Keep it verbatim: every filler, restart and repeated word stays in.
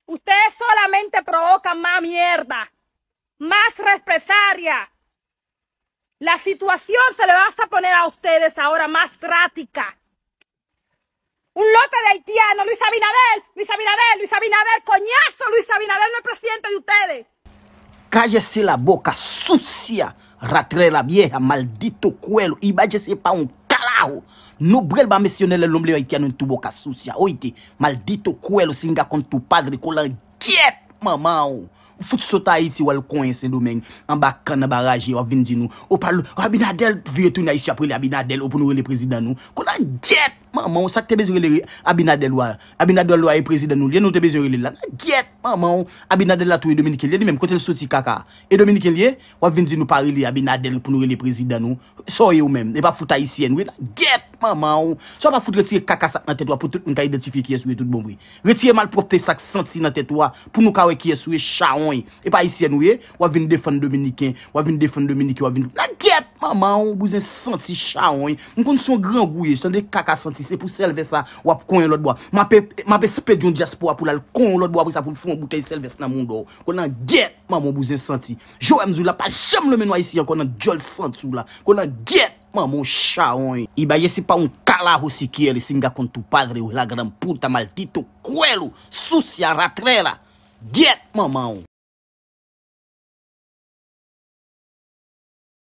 Ustedes solamente provocan más mierda, más represalia. La situación se le va a poner a ustedes ahora más drástica. Un lote de haitianos, Luis Abinader, Luis Abinader, Luis Abinader, coñazo, Luis Abinader no es presidente de ustedes. Cállese la boca sucia, ratrera vieja, maldito cuero, y váyase pa un carajo. No vuelva a mencionar el nombre haitiano en tu boca sucia, oíste, maldito cuero, singa con tu padre, kolan gyèt manman w. Ou fout sot Ayiti, w al konyen Sendomeng, anba kann, anba raje, w ap vin di nou, o pa l, Abinader vire tounen Ayisyen, ap rele Abinader, o pou nou rele prezidan nou. Kolan gyèt manman w, sa k te bezwen rele Abinader lwa? Abinader lwa e prezidan nou, li e nou te bezwen rele l la. Nan gyèt manman w, Abinader la touye Dominiken, li e li menm, kote l soti kaka? E Dominiken li ye? W ap vin di nou pa rele Abinader pou nou rele prezidan nou. Sa w ye ou menm? E pa fout Ayisyen w ye? Nan gyèt manman w. Sa w pa fout retire kaka sa k nan tèt ou a pou tout moun ka idantifye kiyès ou ye tout bon vre. Retire malpwòpte sa k santi nan tèt ou a pou nou ka wè kiyès ou ye, chawony. E pa Ayisyen w ye? W ap vin defann Dominiken, w ap vin defann Dominiken, w ap vin. Nan gyèt manman w, bouzen santi chawony. M konn se yon grangou w ye, tande kaka santi, se pou sèlvès sa w ap konyen lòt bò. M ap, m ap espedye yon dyaspora pou l al konyen yon lòt bò, apre sa pou l fè yon boutèy sèlvès nan mouda w. Kolan gyèt manman w, bouzen santi. Joel m di w la, pa janm lonmen non Ayisyen ankò nan djòl santi w la. Kolan gyèt manman w, chawony. Y váyase pa un carajo si quiere, singa con tu padre, hijo de la gran puta, maldito cuero, sucia, ratrera. Gyèt manman w.